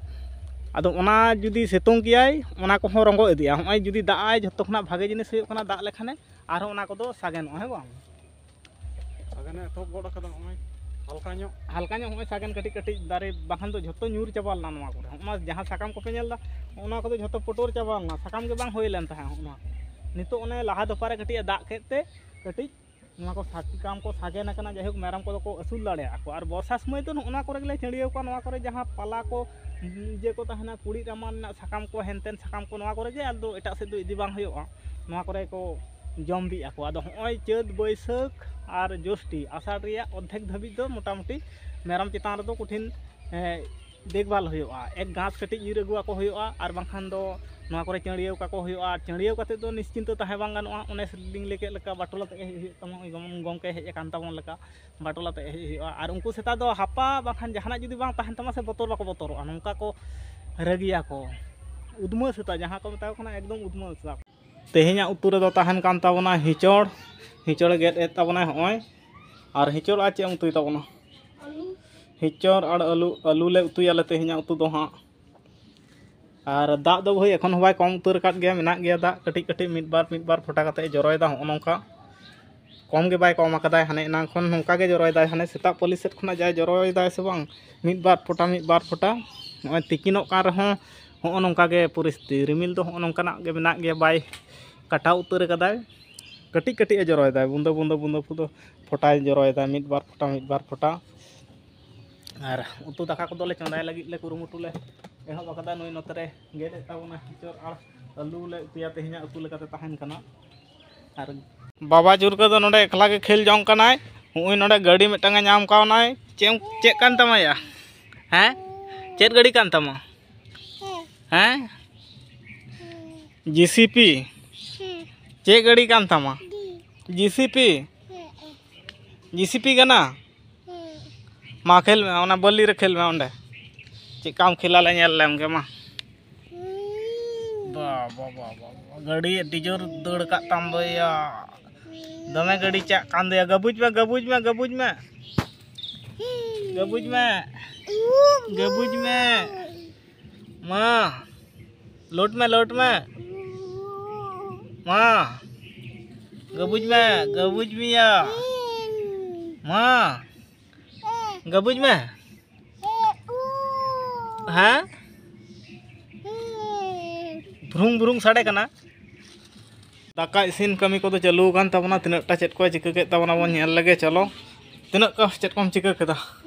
ᱟᱫᱚ ᱚᱱᱟ ᱡᱩᱫᱤ ᱥᱤᱛᱩᱝ ᱠᱮᱭᱟᱭ, ᱚᱱᱟ ᱠᱚᱦᱚᱸ ᱨᱚᱸᱜᱚ ᱤᱫᱤᱜᱼᱟ᱾ ᱦᱚᱸᱜᱼᱚᱭ ᱡᱩᱫᱤ ᱫᱟᱜ ᱟᱭ, ᱡᱷᱚᱛᱚ ᱠᱷᱚᱱᱟᱜ ᱵᱷᱟᱜᱮ ᱡᱤᱱᱤᱥ ᱦᱩᱭᱩᱜ ᱠᱟᱱᱟ, ᱫᱟᱜ ᱞᱮᱠᱷᱟᱱᱮ ᱟᱨᱦᱚᱸ ᱚᱱᱟ ᱠᱚᱫᱚ ᱥᱟᱜᱮᱱᱚᱜᱼᱟ, ᱦᱮᱸ ᱵᱟᱝ? ᱥᱟᱜᱮᱱᱮ ᱮᱛᱚᱦᱚᱵ ᱜᱚᱫ ᱟᱠᱟᱫᱟ ᱱᱚᱜᱼᱚᱭ ᱦᱟᱞᱠᱟ ᱧᱚᱜ᱾ ᱦᱟᱞᱠᱟ ᱧᱚᱜ ᱱᱚᱜᱼᱚᱭ ᱥᱟᱜᱮᱱ ᱠᱟᱹᱴᱤᱡ ᱠᱟᱹᱴᱤᱡ ᱫᱟᱨᱮ, ᱵᱟᱠᱷᱟᱱ ᱫᱚ ᱡᱷᱚᱛᱚ ᱧᱩᱨ ᱪᱟᱵᱟ ᱞᱮᱱᱟ ᱱᱚᱣᱟ ᱠᱚᱨᱮ᱾ ᱦᱚᱸᱜᱼᱚ ᱱᱚᱣᱟ ᱡᱟᱦᱟᱸ ᱥᱟᱠᱟᱢ ᱠᱚᱯᱮ ᱧᱮᱞ ᱮᱫᱟ, ᱚᱱᱟ ᱠᱚᱫᱚ ᱡᱷᱚᱛᱚ ᱯᱩᱴᱩᱨ ᱪᱟᱵᱟ ᱞᱮᱱᱟ, ᱥᱟᱠᱟᱢ ᱜᱮ ᱵᱟᱝ ᱦᱩᱭ ᱞᱮᱱ ᱛᱟᱦᱮᱸᱫ᱾ ᱦᱚᱸᱜᱼᱚ ᱱᱚᱣᱟ ᱱᱤᱛᱚᱜ ᱚᱱᱮ ᱞᱟᱦᱟ ᱫᱚᱯᱷᱟ ᱨᱮ ᱠᱟᱹᱴᱤᱡ ᱮ ᱫᱟᱜ ᱠᱮᱫ ᱛᱮ ᱠᱟᱹᱴᱤᱡ ᱱᱚᱣᱟ ᱠᱚ ᱥᱟᱠᱟᱢ ᱠᱚ ᱥᱟᱜᱮᱱ ᱟᱠᱟᱱᱟ᱾ ᱡᱟᱭᱦᱳᱠ, ᱢᱮᱨᱚᱢ ᱠᱚᱫᱚ ᱠᱚ ᱟᱹᱥᱩᱞ ᱫᱟᱲᱮᱭᱟᱜᱼᱟ ᱠᱚ᱾ ᱟᱨ ᱵᱚᱨᱥᱟ ᱥᱚᱢᱚᱭ ᱫᱚ ᱱᱚᱜᱼᱚ ᱱᱚᱣᱟ ᱠᱚᱨᱮ ᱜᱮᱞᱮ ᱪᱟᱹᱲᱭᱟᱹᱣ ᱠᱚᱣᱟ, ᱱᱚᱣᱟ ᱠᱚᱨᱮ ᱡᱟᱦᱟᱸ ᱯᱟᱞᱟ ᱠᱚ, ᱤᱭᱟᱹ ᱠᱚ ᱛᱟᱦᱮᱱᱟ, ᱠᱩᱲᱤᱫ ᱨᱟᱢᱟ ᱨᱮᱱᱟᱜ ᱥᱟᱠᱟᱢ ᱠᱚ, ᱦᱮᱱᱛᱮᱱ ᱥᱟᱠᱟᱢ ᱠᱚ, ᱱᱚᱣᱟ ᱠᱚᱨᱮ ᱜᱮ, ᱟᱫᱚ ᱮᱴᱟᱜ ᱥᱮᱫ ᱫᱚ ᱤᱫᱤ ᱵᱟᱝ ᱦᱩᱭᱩᱜᱼᱟ᱾ ᱱᱚᱣᱟ ᱠᱚᱨᱮ ᱠᱚ ᱡᱚᱢ ᱵᱤᱜ ᱟᱠᱚ᱾ ᱟᱫᱚ ᱦᱚᱸᱜᱼᱚᱭ ᱪᱟᱹᱛ, ᱵᱟᱹᱭᱥᱟᱹᱠᱷ ᱟᱨ ᱡᱳᱥᱴᱤ, ᱟᱥᱟᱲ ᱨᱮᱭᱟᱜ ᱚᱨᱫᱷᱮᱠ ᱫᱷᱟᱹᱵᱤᱡ ᱫᱚ ᱢᱚᱴᱟᱢᱩᱴᱤ ᱢᱮᱨᱚᱢ ᱪᱮᱛᱟᱱ ᱨᱮᱫᱚ ᱠᱚᱴᱷᱤᱱ, ᱮ, ᱫᱮᱠᱷᱵᱷᱟᱞ ᱦᱩᱭᱩᱜᱼᱟ᱾ ᱮᱠ ᱜᱷᱟᱥ ᱠᱟᱹᱴᱤᱡ ᱤᱨ ᱟᱹᱜᱩ ᱟᱠᱚ ᱦᱩᱭᱩᱜᱼᱟ, ᱟᱨ ᱵᱟᱝᱠᱷᱟᱱ ᱫᱚ ᱱᱚᱣᱟ ᱠᱚᱨᱮ ᱪᱟᱹᱲᱭᱟᱹᱣ ᱠᱟᱠᱚ ᱦᱩᱭᱩᱜᱼᱟ᱾ ᱟᱨ ᱪᱟᱹᱲᱭᱟᱹᱣ ᱠᱟᱛᱮᱫ ᱫᱚ ᱱᱤᱥᱪᱤᱱᱛᱚ ᱛᱟᱦᱮᱸ ᱵᱟᱝ ᱜᱟᱱᱚᱜᱼᱟ᱾ ᱚᱱᱮ ᱞᱤᱧ ᱞᱟᱹᱭ ᱠᱮᱫ ᱞᱮᱠᱟ, ᱵᱟᱴᱳᱞ ᱟᱛᱮᱫ ᱦᱮᱡ ᱦᱩᱭᱩᱜ ᱛᱟᱢᱟ, ᱡᱮᱢᱚᱱ ᱜᱚᱢᱠᱮ ᱦᱮᱡ ᱟᱠᱟᱱ ᱛᱟᱵᱚᱱ ᱞᱮᱠᱟ, ᱵᱟᱴᱳᱞ ᱟᱛᱮᱫ ᱦᱮᱡ ᱦᱩᱭᱩᱜᱼᱟ᱾ ᱟᱨ ᱩᱱᱠᱩ ᱥᱮᱛᱟ ᱫᱚ ᱦᱟᱯᱟ ᱵᱟᱝᱠᱷᱟᱱ ᱡᱟᱦᱟᱱᱟᱜ ᱡᱩᱫᱤ ᱵᱟᱝ ᱛᱟᱦᱮᱱ ᱛᱟᱢᱟ ᱥᱮ, ᱵᱚᱛᱚᱨ ᱵᱟᱠᱚ ᱵᱚᱛᱚᱨᱚᱜᱼᱟ᱾ ᱱᱚᱝᱠᱟ ᱠᱚ ᱨᱟᱹᱜᱤᱭᱟ ᱠᱚ, ᱩᱫᱽᱢᱟᱹ ᱥᱮᱛᱟ ᱡᱟᱦᱟᱸ ᱠᱚ ᱢᱮᱛᱟ ᱠᱚ ᱠᱟᱱᱟ, ᱮᱠᱫᱚᱢ ᱩᱫᱽᱢᱟᱹ ᱥᱮᱛᱟ᱾ ᱛᱮᱦᱮᱧᱟᱜ ᱩᱛᱩ ᱨᱮᱫᱚ ᱛᱟᱦᱮᱱ ᱠᱟᱱ ᱛᱟᱵᱚᱱᱟ ᱦᱤᱸᱪᱚᱲ᱾ ᱦᱤᱸᱪᱚᱲᱮ ᱜᱮᱫ ᱮᱫ ᱛᱟᱵᱚᱱᱟᱭ ᱦᱚᱸᱜᱼᱚᱭ᱾ ᱟᱨ ᱦᱤᱸᱪᱚᱲ ᱟᱨ ᱪᱮᱫ ᱮᱢ ᱩᱛᱩᱭ ᱛᱟᱵᱚᱱᱟ? ᱦᱤᱸᱪᱚᱲ ᱟᱨ ᱟᱹᱞᱩ, ᱟᱹᱞᱩ ᱞᱮ ᱩᱛᱩᱭᱟᱞᱮ ᱛᱮᱦᱮᱧᱟᱜ ᱩᱛᱩ ᱫᱚ ᱦᱟᱸᱜ᱾ ᱟᱨ ᱫᱟᱜ ᱫᱚ ᱵᱷᱟᱹᱭ ᱮᱠᱷᱚᱱ ᱦᱚᱸ ᱵᱟᱭ ᱠᱚᱢ ᱩᱛᱟᱹᱨ ᱟᱠᱟᱫ ᱜᱮᱭᱟ, ᱢᱮᱱᱟᱜ ᱜᱮᱭᱟ ᱫᱟᱜ ᱠᱟᱹᱴᱤᱡ ᱠᱟᱹᱴᱤᱡ ᱢᱤᱫ ᱵᱟᱨ ᱢᱤᱫ ᱵᱟᱨ ᱯᱷᱚᱴᱟ ᱠᱟᱛᱮ ᱡᱚᱨᱚᱭᱮᱫᱟ᱾ ᱦᱚᱸᱜᱼᱚ ᱱᱚᱝᱠᱟ ᱠᱚᱢ ᱜᱮ ᱵᱟᱭ ᱠᱚᱢ ᱟᱠᱟᱫᱟᱭ᱾ ᱦᱟᱱᱮ ᱮᱱᱟᱝ ᱠᱷᱚᱱ ᱱᱚᱝᱠᱟ ᱜᱮ ᱡᱚᱨᱚᱭᱮᱫᱟᱭ, ᱦᱟᱱᱮ ᱥᱮᱛᱟᱜ ᱯᱟᱹᱞᱤ ᱥᱮᱫ ᱠᱷᱚᱱᱟᱜ ᱡᱟᱭ ᱡᱚᱨᱚᱭᱮᱫᱟᱭ ᱥᱮ ᱵᱟᱝ, ᱢᱤᱫ ᱵᱟᱨ ᱯᱷᱚᱴᱟ ᱢᱤᱫ ᱵᱟᱨ ᱯᱷᱚᱴᱟ᱾ ᱱᱚᱜᱼᱚᱭ ᱛᱤᱠᱤᱱᱚᱜ ᱠᱟᱱ ᱨᱮᱦᱚᱸ ᱦᱚᱸᱜᱼᱚ ᱱᱚᱝᱠᱟ ᱜᱮ ᱯᱚᱨᱤᱥᱛᱷᱤᱛᱤ, ᱨᱤᱢᱤᱞ ᱫᱚ ᱦᱚᱸᱜᱼᱚ ᱱᱚᱝᱠᱟᱱᱟᱜ ᱜᱮ ᱢᱮᱱᱟᱜ ᱜᱮᱭᱟ, ᱵᱟᱭ ᱠᱟᱴᱟᱣ ᱩᱛᱟᱹᱨ ᱟᱠᱟᱫᱟᱭ, ᱠᱟᱹᱴᱤᱡ ᱠᱟᱹᱴᱤᱡ ᱮ ᱡᱚᱨᱚᱭᱮᱫᱟᱭ, ᱵᱩᱸᱫᱟᱹ ᱵᱩᱸᱫᱟᱹ ᱵᱩᱸᱫᱟᱹ ᱵᱩᱸᱫᱟᱹ ᱯᱷᱚᱴᱟᱭ ᱡᱚᱨᱚᱭᱮᱫᱟ, ᱢᱤᱫ ᱵᱟᱨ ᱯᱷᱚᱴᱟ, ᱢᱤᱫ ᱵᱟᱨ ᱯᱷᱚᱴᱟ᱾ ᱟᱨ ᱩᱛᱩ ᱫᱟᱠᱟ ᱠᱚᱫᱚᱞᱮ ᱪᱚᱸᱫᱟᱭ ᱞᱟᱹᱜᱤᱫ ᱞᱮ ᱠᱩᱨᱩᱢᱩᱴᱩ ᱞᱮ ᱮᱦᱚᱵ ᱟᱠᱟᱫᱟ᱾ ᱱᱩᱭ ᱱᱚᱛᱮ ᱨᱮ ᱜᱮᱫ ᱮᱫ ᱛᱟᱵᱚᱱᱟ ᱤᱪᱚᱲ ᱟᱨ ᱟᱹᱞᱩ ᱞᱮ ᱩᱛᱩᱭᱟ, ᱛᱮᱦᱮᱧᱟᱜ ᱩᱛᱩ ᱞᱮᱠᱟᱛᱮ ᱛᱟᱦᱮᱱ ᱠᱟᱱᱟ᱾ ᱟᱨ ᱵᱟᱵᱟ ᱪᱩᱨᱠᱟᱹ ᱫᱚ ᱱᱚᱰᱮ ᱮᱠᱞᱟ ᱜᱮ ᱠᱷᱮᱞ ᱡᱚᱝ ᱠᱟᱱᱟᱭ᱾ ᱦᱚᱸᱜᱼᱚᱭ ᱱᱚᱰᱮ ᱜᱟᱹᱰᱤ ᱢᱤᱫᱴᱟᱝ ᱮ ᱧᱟᱢ ᱠᱟᱣᱱᱟᱭ᱾ ᱪᱮᱫ ᱮᱢ, ᱪᱮᱫ ᱠᱟᱱ ᱛᱟᱢᱟ ᱭᱟ? ᱦᱮᱸ? ᱪᱮᱫ ᱜᱟᱹᱰᱤ ᱠᱟᱱ ᱛᱟᱢᱟ? ᱦᱮᱸ? ᱡᱤ ᱥᱤ ᱯᱤ᱾ ᱪᱮᱫ ᱜᱟᱹᱰᱤ ᱠᱟᱱ ᱛᱟᱢᱟ? ᱡᱤ ᱥᱤ ᱯᱤ᱾ ᱡᱤ ᱥᱤ ᱯᱤ ᱠᱟᱱᱟ? ᱢᱟ ᱠᱷᱮᱞ ᱢᱮ, ᱚᱱᱟ ᱵᱟᱹᱞᱤ ᱨᱮ ᱠᱷᱮᱞ ᱢᱮ ᱚᱸᱰᱮ᱾ ᱪᱮᱫ ᱠᱟᱢ ᱠᱷᱮᱞᱟ ᱞᱮ ᱧᱮᱞ ᱞᱮᱢ ᱜᱮ ᱢᱟ᱾ ᱵᱟ, ᱵᱟ, ᱵᱟ, ᱵᱟ, ᱵᱟ᱾ ᱜᱟᱹᱰᱤ ᱟᱹᱰᱤ ᱡᱳᱨ ᱫᱟᱹᱲ ᱠᱟᱜ ᱛᱟᱢ ᱫᱚᱭᱟ᱾ ᱫᱚᱢᱮ ᱜᱟᱹᱰᱤ ᱪᱟᱜ ᱠᱟᱱ ᱫᱚᱭᱟ᱾ ᱜᱟᱹᱵᱩᱡ ᱢᱮ, ᱜᱟᱹᱵᱩᱡ ᱢᱮ, ᱜᱟᱹᱵᱩᱡ ᱢᱮ᱾ ᱜᱟᱹᱵᱩᱡ ᱢᱮ᱾ ᱜᱟᱹᱵᱩᱡ ᱢᱮ᱾ ᱢᱟ᱾ ᱞᱳᱰ ᱢᱮ, ᱞᱳᱰ ᱢᱮ᱾ ᱢᱟ᱾ ᱜᱟᱹᱵᱩᱡ ᱢᱮ, ᱜᱟᱹᱵᱩᱡ ᱢᱮᱭᱟ᱾ ᱢᱟ᱾ ᱜᱟᱹᱵᱩᱡ ᱢᱮ᱾ ᱦᱮᱸ? ᱵᱷᱨᱩᱝ ᱵᱷᱨᱩᱝ ᱥᱟᱰᱮ ᱠᱟᱱᱟ᱾ ᱫᱟᱠᱟ ᱤᱥᱤᱱ ᱠᱟᱹᱢᱤ ᱠᱚᱫᱚ ᱪᱟᱹᱞᱩ ᱟᱠᱟᱱ ᱛᱟᱵᱚᱱᱟ᱾ ᱛᱤᱱᱟᱹᱜ ᱴᱟ ᱪᱮᱫ ᱠᱚᱭ ᱪᱤᱠᱟᱹ ᱠᱮᱫ ᱛᱟᱵᱚᱱᱟ ᱵᱚᱱ ᱧᱮᱞ ᱞᱮᱜᱮ᱾ ᱪᱚᱞᱚ, ᱛᱤᱱᱟᱹᱜ ᱠᱚ ᱪᱮᱫ ᱠᱚᱢ ᱪᱤᱠᱟᱹ ᱠᱮᱫᱟ?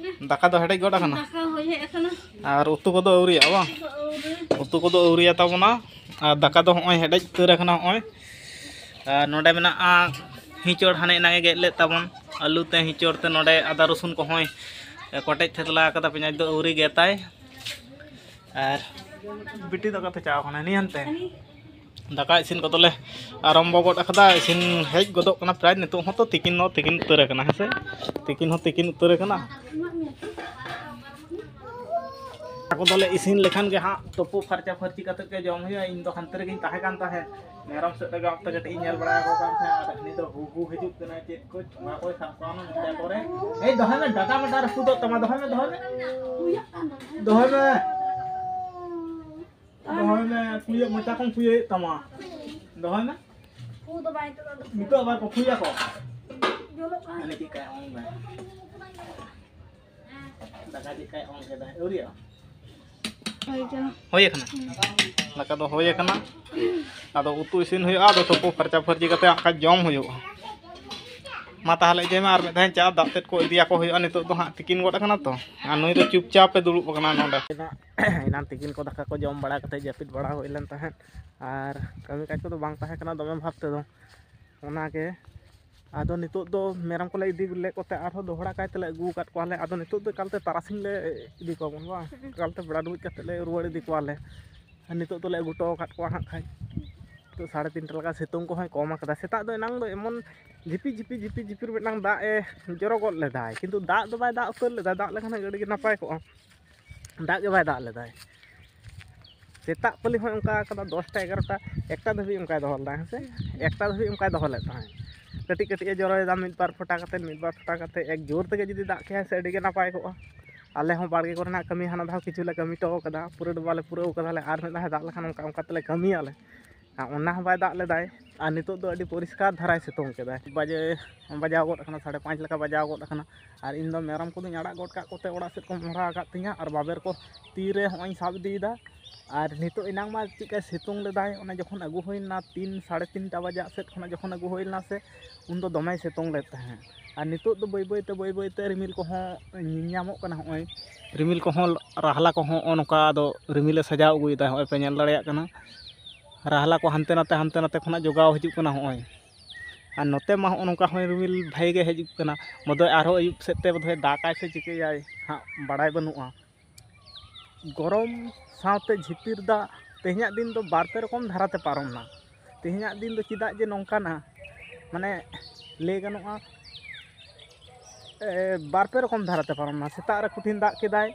ᱫᱟᱠᱟ ᱫᱚ ᱦᱮᱰᱮᱡ ᱜᱚᱫ ᱟᱠᱟᱱᱟ᱾ ᱫᱟᱠᱟ ᱦᱚᱭ ᱦᱮᱡ ᱟᱠᱟᱱᱟ᱾ ᱟᱨ ᱩᱛᱩ ᱠᱚᱫᱚ ᱟᱹᱣᱨᱤᱭᱟᱜᱼᱟ ᱵᱟᱝ? ᱩᱛᱩ ᱠᱚ ᱟᱹᱣᱨᱤ᱾ ᱩᱛᱩ ᱠᱚᱫᱚ ᱟᱹᱣᱨᱤᱭᱟ ᱛᱟᱵᱚᱱᱟ᱾ ᱟᱨ ᱫᱟᱠᱟ ᱫᱚ ᱦᱚᱸᱜᱼᱚᱭ ᱦᱮᱰᱮᱡ ᱩᱛᱟᱹᱨ ᱟᱠᱟᱱᱟ ᱦᱚᱸᱜᱼᱚᱭ᱾ ᱟᱨ ᱱᱚᱰᱮ ᱢᱮᱱᱟᱜᱼᱟ ᱦᱤᱸᱪᱚᱲ, ᱦᱟᱱᱮ ᱮᱱᱟᱝ ᱮ ᱜᱮᱫ ᱞᱮᱫ ᱛᱟᱵᱚᱱ ᱟᱹᱞᱩ ᱛᱮ ᱦᱤᱸᱪᱚᱲ ᱛᱮ᱾ ᱱᱚᱰᱮ ᱟᱫᱟ ᱨᱚᱥᱩᱱ ᱠᱚᱦᱚᱸᱭ ᱠᱚᱴᱮᱡ ᱛᱷᱮᱛᱞᱟ ᱟᱠᱟᱫᱟ, ᱯᱮᱸᱭᱟᱡᱽ ᱫᱚ ᱟᱹᱣᱨᱤ ᱜᱮᱫᱟᱭ᱾ ᱟᱨ ᱵᱤᱴᱤ ᱫᱟᱠᱟ ᱯᱮ ᱪᱟᱣ ᱠᱟᱱᱟ ᱱᱤᱭᱟᱱ ᱛᱮ᱾ ᱫᱟᱠᱟ ᱤᱥᱤᱱ ᱠᱚᱫᱚᱞᱮ ᱟᱨᱟᱢᱵᱚ ᱜᱚᱫ ᱟᱠᱟᱫᱟ᱾ ᱤᱥᱤᱱ ᱦᱮᱡ ᱜᱚᱫᱚᱜ ᱠᱟᱱᱟ ᱯᱨᱟᱭ᱾ ᱱᱤᱛᱚᱜ ᱦᱚᱸ ᱛᱚ ᱛᱤᱠᱤᱱ ᱦᱚᱸ ᱛᱤᱠᱤᱱ ᱩᱛᱟᱹᱨ ᱟᱠᱟᱱᱟ, ᱦᱮᱸ ᱥᱮ? ᱛᱤᱠᱤᱱ ᱦᱚᱸ ᱛᱤᱠᱤᱱ ᱩᱛᱟᱹᱨ ᱟᱠᱟᱱᱟ᱾ ᱫᱟᱠᱟ ᱠᱚᱫᱚᱞᱮ ᱤᱥᱤᱱ ᱞᱮᱠᱷᱟᱱ ᱜᱮ ᱦᱟᱸᱜ ᱛᱩᱯᱩ ᱯᱷᱟᱨᱪᱟ ᱯᱷᱟᱹᱨᱪᱤ ᱠᱟᱛᱮ ᱜᱮ ᱡᱚᱢ ᱦᱩᱭᱩᱜᱼᱟ᱾ ᱤᱧ ᱫᱚ ᱦᱟᱱᱛᱮ ᱨᱮᱜᱮᱧ ᱛᱟᱦᱮᱸ ᱠᱟᱱ ᱛᱟᱦᱮᱸᱫ, ᱢᱮᱨᱚᱢ ᱥᱮᱫ ᱨᱮᱜᱮ ᱚᱱᱛᱮ ᱠᱟᱹᱴᱤᱡ ᱤᱧ ᱧᱮᱞ ᱵᱟᱲᱟ ᱟᱠᱚ ᱠᱟᱱ ᱛᱟᱦᱮᱸᱫ᱾ ᱟᱨ ᱩᱱᱤ ᱫᱚ ᱦᱩ ᱦᱩ ᱦᱤᱡᱩᱜ ᱠᱟᱱᱟᱭ, ᱪᱮᱫ ᱠᱚ ᱪᱷᱚᱲᱟ ᱠᱚᱭ ᱥᱟᱵ ᱠᱚᱣᱟ ᱚᱱᱟ ᱢᱚᱪᱟ ᱠᱚᱨᱮ᱾ ᱮᱭ ᱫᱚᱦᱚᱭ ᱢᱮ, ᱰᱟᱴᱟ ᱢᱟᱴᱟ ᱨᱟᱹᱯᱩᱫᱚᱜ ᱛᱟᱢᱟ, ᱫᱚᱦᱚᱭ ᱢᱮ, ᱫᱚᱦᱚᱭ ᱢᱮ᱾ ᱫᱚᱦᱚᱭ ᱢᱮ᱾ ᱫᱚᱦᱚᱭ ᱢᱮ, ᱠᱩᱭᱟᱹ ᱢᱚᱪᱟ ᱠᱚᱢ ᱠᱩᱭᱟᱹᱭᱮᱫ ᱛᱟᱢᱟ᱾ ᱫᱚᱦᱚᱭ ᱢᱮ᱾ ᱠᱩ ᱫᱚ ᱵᱟᱭ ᱱᱤᱛᱚᱜ ᱫᱚ ᱱᱤᱛᱚᱜ ᱟᱵᱟᱨ ᱠᱚ ᱠᱩᱭᱟ ᱠᱚ᱾ ᱡᱚᱞᱚᱜ ᱠᱟᱱᱟ᱾ ᱦᱟᱱᱮ ᱪᱮᱫ ᱠᱟᱭ ᱚᱝ ᱫᱟ᱾ ᱫᱟᱠᱟ ᱪᱮᱫ ᱠᱟᱭ ᱚᱝ ᱠᱮᱫᱟ, ᱟᱹᱣᱨᱤᱭᱟᱜᱼᱟ? ᱦᱩᱭ ᱟᱠᱟᱱᱟ᱾ ᱫᱟᱠᱟ ᱫᱚ ᱦᱩᱭ ᱟᱠᱟᱱᱟ᱾ ᱟᱫᱚ ᱩᱛᱩ ᱤᱥᱤᱱ ᱦᱩᱭᱩᱜᱼᱟ, ᱟᱫᱚ ᱛᱩᱯᱩ ᱯᱷᱟᱨᱪᱟ ᱯᱷᱟᱹᱨᱪᱤ ᱠᱟᱛᱮ ᱦᱟᱸᱜ ᱠᱷᱟᱡ ᱡᱚᱢ ᱦᱩᱭᱩᱜᱼᱟ᱾ ᱢᱟ ᱛᱟᱦᱚᱞᱮ ᱡᱮ ᱢᱟ ᱟᱨ ᱢᱤᱫ ᱫᱷᱟᱣ ᱪᱟ ᱫᱟᱜ ᱛᱮᱫ ᱠᱚ ᱤᱫᱤᱭᱟᱠᱚ ᱦᱩᱭᱩᱜᱼᱟ᱾ ᱱᱤᱛᱚᱜ ᱫᱚ ᱦᱟᱸᱜ ᱛᱤᱠᱤᱱ ᱜᱚᱫ ᱟᱠᱟᱱᱟ ᱛᱚ, ᱟᱨ ᱱᱩᱭ ᱫᱚ ᱪᱩᱯᱪᱟᱯ ᱮ ᱫᱩᱲᱩᱵ ᱟᱠᱟᱱᱟ ᱱᱚᱰᱮ᱾ ᱮᱱᱟᱝ ᱛᱤᱠᱤᱱ ᱠᱚ ᱫᱟᱠᱟ ᱠᱚ ᱡᱚᱢ ᱵᱟᱲᱟ ᱠᱟᱛᱮ ᱡᱟᱹᱯᱤᱫ ᱵᱟᱲᱟ ᱦᱩᱭ ᱞᱮᱱ ᱛᱟᱦᱮᱸᱫ, ᱟᱨ ᱠᱟᱹᱢᱤ ᱠᱟᱡᱽ ᱠᱚᱫᱚ ᱵᱟᱝ ᱛᱟᱦᱮᱸ ᱠᱟᱱᱟ ᱫᱚᱢᱮ ᱵᱷᱟᱵᱽ ᱛᱮᱫᱚ, ᱚᱱᱟᱜᱮ᱾ ᱟᱫᱚ ᱱᱤᱛᱚᱜ ᱫᱚ ᱢᱮᱨᱚᱢ ᱠᱚᱞᱮ ᱤᱫᱤ ᱞᱮᱫ ᱠᱚᱛᱮ ᱟᱨᱦᱚᱸ ᱫᱚᱦᱲᱟ ᱠᱟᱭᱛᱮᱞᱮ ᱟᱹᱜᱩ ᱟᱠᱟᱫ ᱠᱚᱣᱟᱞᱮ᱾ ᱟᱫᱚ ᱱᱤᱛᱚᱜ ᱫᱚ ᱮᱠᱟᱞᱛᱮ ᱛᱟᱨᱟᱥᱤᱧ ᱞᱮ ᱤᱫᱤ ᱠᱚᱣᱟ ᱵᱚᱱ ᱵᱟᱝ, ᱮᱠᱟᱞᱛᱮ ᱵᱮᱲᱟ ᱰᱩᱵᱩᱡ ᱠᱟᱛᱮ ᱞᱮ ᱨᱩᱣᱟᱹᱲ ᱤᱫᱤ ᱠᱚᱣᱟᱞᱮ᱾ ᱟᱨ ᱱᱤᱛᱚᱜ ᱫᱚᱞᱮ ᱟᱹᱜᱩ ᱦᱚᱴᱚ ᱟᱠᱟᱫ ᱠᱚᱣᱟ ᱦᱟᱸᱜ ᱠᱷᱟᱡ᱾ ᱱᱤᱛᱚᱜ ᱥᱟᱲᱮ ᱛᱤᱱᱴᱟ ᱞᱮᱠᱟ ᱥᱤᱛᱩᱝ ᱠᱚᱦᱚᱸᱭ ᱠᱚᱢ ᱟᱠᱟᱫᱟ᱾ ᱥᱮᱛᱟᱜ ᱫᱚ ᱮᱱᱟᱝ ᱫᱚ ᱮᱢᱚᱱ ᱡᱷᱤᱯᱤ ᱡᱷᱤᱯᱤ ᱡᱷᱤᱯᱤ ᱡᱷᱤᱯᱤᱨ ᱢᱤᱫᱴᱟᱝ ᱫᱟᱜ ᱮ ᱡᱚᱨᱚ ᱜᱚᱫ ᱞᱮᱫᱟᱭ, ᱠᱤᱱᱛᱩ ᱫᱟᱜ ᱫᱚ ᱵᱟᱭ ᱫᱟᱜ ᱩᱛᱟᱹᱨ ᱞᱮᱫᱟ᱾ ᱫᱟᱜ ᱞᱮᱠᱷᱟᱱ ᱟᱹᱰᱤ ᱜᱮ ᱱᱟᱯᱟᱭ ᱠᱚᱜᱼᱟ᱾ ᱫᱟᱜ ᱜᱮ ᱵᱟᱭ ᱫᱟᱜ ᱞᱮᱫᱟᱭ᱾ ᱥᱮᱛᱟᱜ ᱯᱟᱹᱞᱤ ᱦᱚᱸ ᱚᱱᱠᱟ ᱠᱟᱫᱟ, ᱫᱚᱥᱴᱟ ᱮᱜᱟᱨᱚᱴᱟ ᱮᱠᱴᱟ ᱫᱷᱟᱹᱵᱤᱡ ᱚᱱᱠᱟᱭ ᱫᱚᱦᱚ ᱞᱮᱫᱟ, ᱦᱮᱸ ᱥᱮ? ᱮᱠᱴᱟ ᱫᱷᱟᱹᱵᱤᱡ ᱚᱱᱠᱟᱭ ᱫᱚᱦᱚ ᱞᱮᱫ ᱛᱟᱦᱮᱸᱫ᱾ ᱠᱟᱹᱴᱤᱡ ᱠᱟᱹᱴᱤᱡ ᱮ ᱡᱚᱨᱚᱭᱮᱫᱟ, ᱢᱤᱫ ᱵᱟᱨ ᱯᱷᱚᱴᱟ ᱠᱟᱛᱮ, ᱢᱤᱫ ᱵᱟᱨ ᱯᱷᱚᱴᱟ ᱠᱟᱛᱮ᱾ ᱮᱠ ᱡᱳᱨ ᱛᱮᱜᱮ ᱡᱩᱫᱤ ᱫᱟᱜ ᱠᱮᱭᱟᱭ ᱥᱮ, ᱟᱹᱰᱤ ᱜᱮ ᱱᱟᱯᱟᱭ ᱠᱚᱜᱼᱟ᱾ ᱟᱞᱮ ᱦᱚᱸ ᱵᱟᱲᱜᱮ ᱠᱚᱨᱮᱱᱟᱜ ᱠᱟᱹᱢᱤ ᱦᱟᱱᱟ ᱫᱷᱟᱣ ᱠᱤᱪᱷᱩ ᱞᱮ ᱠᱟᱹᱢᱤ ᱦᱚᱴᱚ ᱠᱟᱫᱟ, ᱯᱩᱨᱟᱹᱣ ᱫᱚ ᱵᱟᱞᱮ ᱯᱩᱨᱟᱹᱣ ᱠᱟᱫᱟ ᱞᱮ᱾ ᱟᱨ ᱢᱤᱫ ᱫᱷᱟᱣ ᱫᱟᱜ ᱞᱮᱠᱷᱟᱱ ᱚᱱᱠᱟ ᱚᱱᱠᱟ ᱛᱮᱞᱮ ᱠᱟᱹᱢᱤᱭᱟᱞᱮ᱾ ᱟᱨ ᱚᱱᱟ ᱦᱚᱸ ᱵᱟᱭ ᱫᱟᱜ ᱞᱮᱫᱟᱭ᱾ ᱟᱨ ᱱᱤᱛᱚᱜ ᱫᱚ ᱟᱹᱰᱤ ᱯᱚᱨᱤᱥᱠᱟᱨ ᱫᱷᱟᱨᱟᱭ ᱥᱤᱛᱩᱝ ᱠᱮᱫᱟᱭ᱾ ᱵᱟᱡᱮ ᱵᱟᱡᱟᱣ ᱜᱚᱫ ᱟᱠᱟᱱᱟ, ᱥᱟᱲᱮ ᱯᱟᱸᱪ ᱞᱮᱠᱟ ᱵᱟᱡᱟᱣ ᱜᱚᱫ ᱟᱠᱟᱱᱟ᱾ ᱟᱨ ᱤᱧ ᱫᱚ ᱢᱮᱨᱚᱢ ᱠᱚᱫᱚᱧ ᱟᱲᱟᱜ ᱜᱚᱫ ᱠᱟᱜ ᱠᱚᱛᱮ ᱚᱲᱟᱜ ᱥᱮᱫ ᱠᱚ ᱢᱚᱦᱰᱟ ᱟᱠᱟᱫ ᱛᱤᱧᱟᱹ, ᱟᱨ ᱵᱟᱵᱮᱨ ᱠᱚ ᱛᱤ ᱨᱮ ᱦᱚᱸᱜᱼᱚᱭ ᱤᱧ ᱥᱟᱵ ᱤᱫᱤᱭᱮᱫᱟ᱾ ᱟᱨ ᱱᱤᱛᱚᱜ ᱮᱱᱟᱝ ᱢᱟ ᱪᱮᱫᱠᱟᱭ ᱥᱤᱛᱩᱝ ᱞᱮᱫᱟᱭ, ᱚᱱᱮ ᱡᱚᱠᱷᱚᱱ ᱟᱹᱜᱩ ᱦᱩᱭ ᱞᱮᱱᱟ ᱛᱤᱱ, ᱥᱟᱲᱮ ᱛᱤᱱᱴᱟ ᱵᱟᱡᱟᱜ ᱥᱮᱫ ᱠᱷᱚᱱᱟᱜ ᱡᱚᱠᱷᱚᱱ ᱟᱹᱜᱩ ᱦᱩᱭ ᱞᱮᱱᱟ ᱥᱮ, ᱩᱱ ᱫᱚ ᱫᱚᱢᱮᱭ ᱥᱤᱛᱩᱝ ᱞᱮᱫ ᱛᱟᱦᱮᱸᱫ᱾ ᱟᱨ ᱱᱤᱛᱚᱜ ᱫᱚ ᱵᱟᱹᱭ ᱵᱟᱹᱭ ᱛᱮ, ᱵᱟᱹᱭ ᱵᱟᱹᱭ ᱛᱮ ᱨᱤᱢᱤᱞ ᱠᱚᱦᱚᱸ ᱧᱮᱞ ᱧᱟᱢᱚᱜ ᱠᱟᱱᱟ᱾ ᱦᱚᱸᱜᱼᱚᱭ ᱨᱤᱢᱤᱞ ᱠᱚᱦᱚᱸ, ᱨᱟᱦᱞᱟ ᱠᱚᱦᱚᱸ ᱦᱚᱸᱜᱼᱚ ᱱᱚᱝᱠᱟ ᱟᱫᱚ ᱨᱤᱢᱤᱞᱮ ᱥᱟᱡᱟᱣ ᱟᱹᱜᱩᱭᱮᱫᱟ, ᱦᱚᱸᱜᱼᱚᱭ ᱯᱮ ᱧᱮᱞ ᱫᱟᱲᱮᱭᱟᱜ ᱠᱟᱱᱟ᱾ ᱨᱟᱦᱞᱟ ᱠᱚ ᱦᱟᱱᱛᱮ ᱱᱟᱛᱮ, ᱦᱟᱱᱛᱮ ᱱᱟᱛᱮ ᱠᱷᱚᱱᱟᱜ ᱡᱚᱜᱟᱣ ᱦᱤᱡᱩᱜ ᱠᱟᱱᱟ ᱦᱚᱸᱜᱼᱚᱭ᱾ ᱟᱨ ᱱᱚᱛᱮ ᱢᱟ ᱦᱚᱸᱜᱼᱚ ᱱᱚᱝᱠᱟ ᱦᱚᱸᱭ ᱨᱤᱢᱤᱞ ᱵᱷᱟᱜᱮ ᱜᱮ ᱦᱤᱡᱩᱜ ᱠᱟᱱᱟ᱾ ᱵᱚᱫᱚᱭ ᱟᱨᱦᱚᱸ ᱟᱹᱭᱩᱵ ᱥᱮᱫ ᱛᱮ ᱵᱚᱫᱷᱚᱭ ᱫᱟᱜᱟᱭ ᱥᱮ ᱪᱤᱠᱟᱹᱭᱟᱭ ᱦᱟᱸᱜ, ᱵᱟᱲᱟᱭ ᱵᱟᱹᱱᱩᱜᱼᱟ᱾ ᱜᱚᱨᱚᱢ ᱥᱟᱶᱛᱮ ᱡᱷᱤᱯᱤᱨ ᱫᱟᱜ, ᱛᱮᱦᱮᱧᱟᱜ ᱫᱤᱱ ᱫᱚ ᱵᱟᱨ ᱯᱮ ᱨᱚᱠᱚᱢ ᱫᱷᱟᱨᱟᱛᱮ ᱯᱟᱨᱚᱢ ᱮᱱᱟ᱾ ᱛᱮᱦᱮᱧᱟᱜ ᱫᱤᱱ ᱫᱚ ᱪᱮᱫᱟᱜ ᱡᱮ ᱱᱚᱝᱠᱟᱱᱟ, ᱢᱟᱱᱮ, ᱞᱟᱹᱭ ᱜᱟᱱᱚᱜᱼᱟ, ᱮ, ᱵᱟᱨ ᱯᱮ ᱨᱚᱠᱚᱢ ᱫᱷᱟᱨᱟᱛᱮ ᱯᱟᱨᱚᱢ ᱮᱱᱟ᱾ ᱥᱮᱛᱟᱜ ᱨᱮ ᱠᱚᱴᱷᱤᱱ ᱫᱟᱜ ᱠᱮᱫᱟᱭ,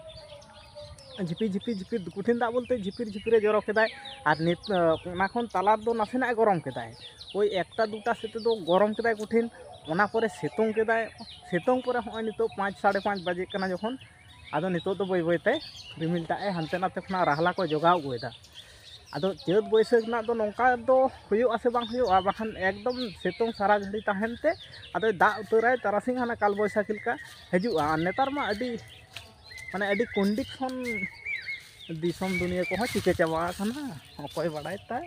ᱡᱷᱤᱯᱤ ᱡᱷᱤᱯᱤ ᱡᱷᱤᱯᱤ, ᱠᱚᱴᱷᱤᱱ ᱫᱟᱜ ᱵᱚᱞᱛᱮ ᱡᱷᱤᱯᱤᱨ ᱡᱷᱤᱯᱤᱨᱮ ᱡᱚᱨᱚ ᱠᱮᱫᱟᱭ᱾ ᱟᱨ ᱱᱤᱛ, ᱚᱱᱟ ᱠᱷᱚᱱ ᱛᱟᱞᱟ ᱨᱮᱫᱚ ᱱᱟᱥᱮᱱᱟᱜ ᱮ ᱜᱚᱨᱚᱢ ᱠᱮᱫᱟᱭ, ᱳᱭ ᱮᱠᱴᱟ ᱫᱩᱴᱟ ᱥᱮᱫ ᱛᱮᱫᱚ ᱜᱚᱨᱚᱢ ᱠᱮᱫᱟᱭ ᱠᱚᱴᱷᱤᱱ᱾ ᱚᱱᱟ ᱯᱚᱨᱮ ᱥᱤᱛᱩᱝ ᱠᱮᱫᱟᱭ, ᱥᱤᱛᱩᱝ ᱯᱚᱨᱮ ᱦᱚᱸᱜᱼᱚᱭ ᱱᱤᱛᱚᱜ ᱯᱟᱸᱪ, ᱥᱟᱲᱮ ᱯᱟᱸᱪ ᱵᱟᱡᱮᱜ ᱠᱟᱱᱟ ᱡᱚᱠᱷᱚᱱ, ᱟᱫᱚ ᱱᱤᱛᱚᱜ ᱫᱚ ᱵᱟᱹᱭ ᱵᱟᱹᱭᱛᱮ ᱨᱤᱢᱤᱞ ᱫᱟᱜ ᱮ ᱦᱟᱱᱛᱮ ᱱᱟᱛᱮ ᱠᱷᱚᱱᱟᱜ ᱨᱟᱦᱞᱟ ᱠᱚ ᱡᱚᱜᱟᱣ ᱟᱹᱜᱩᱭᱮᱫᱟ᱾ ᱟᱫᱚ ᱪᱟᱹᱛ ᱵᱟᱹᱭᱥᱟᱹᱠᱷ ᱨᱮᱱᱟᱜ ᱫᱚ ᱱᱚᱝᱠᱟ ᱫᱚ ᱦᱩᱭᱩᱜᱼᱟ ᱥᱮ ᱵᱟᱝ ᱦᱩᱭᱩᱜᱼᱟ, ᱵᱟᱠᱷᱟᱱ ᱮᱠᱫᱚᱢ ᱥᱤᱛᱩᱝ ᱥᱟᱨᱟ ᱜᱷᱟᱹᱲᱤ ᱛᱟᱦᱮᱱ ᱛᱮ ᱟᱫᱚᱭ ᱫᱟᱜ ᱩᱛᱟᱹᱨᱟᱭ ᱛᱟᱨᱟᱥᱤᱧ ᱦᱟᱱᱟ ᱠᱟᱞ ᱵᱳᱭᱥᱟᱠᱷᱤ ᱞᱮᱠᱟ ᱦᱤᱡᱩᱜᱼᱟ᱾ ᱟᱨ ᱱᱮᱛᱟᱨ ᱢᱟ ᱟᱹᱰᱤ, ᱢᱟᱱᱮ, ᱟᱹᱰᱤ ᱠᱚᱱᱰᱤᱥᱚᱱ ᱫᱤᱥᱚᱢ ᱫᱩᱱᱤᱭᱟᱹ ᱠᱚᱦᱚᱸ ᱪᱤᱠᱟᱹ ᱪᱟᱵᱟ ᱟᱠᱟᱱᱟ, ᱚᱠᱚᱭ ᱵᱟᱲᱟᱭ ᱛᱟᱭ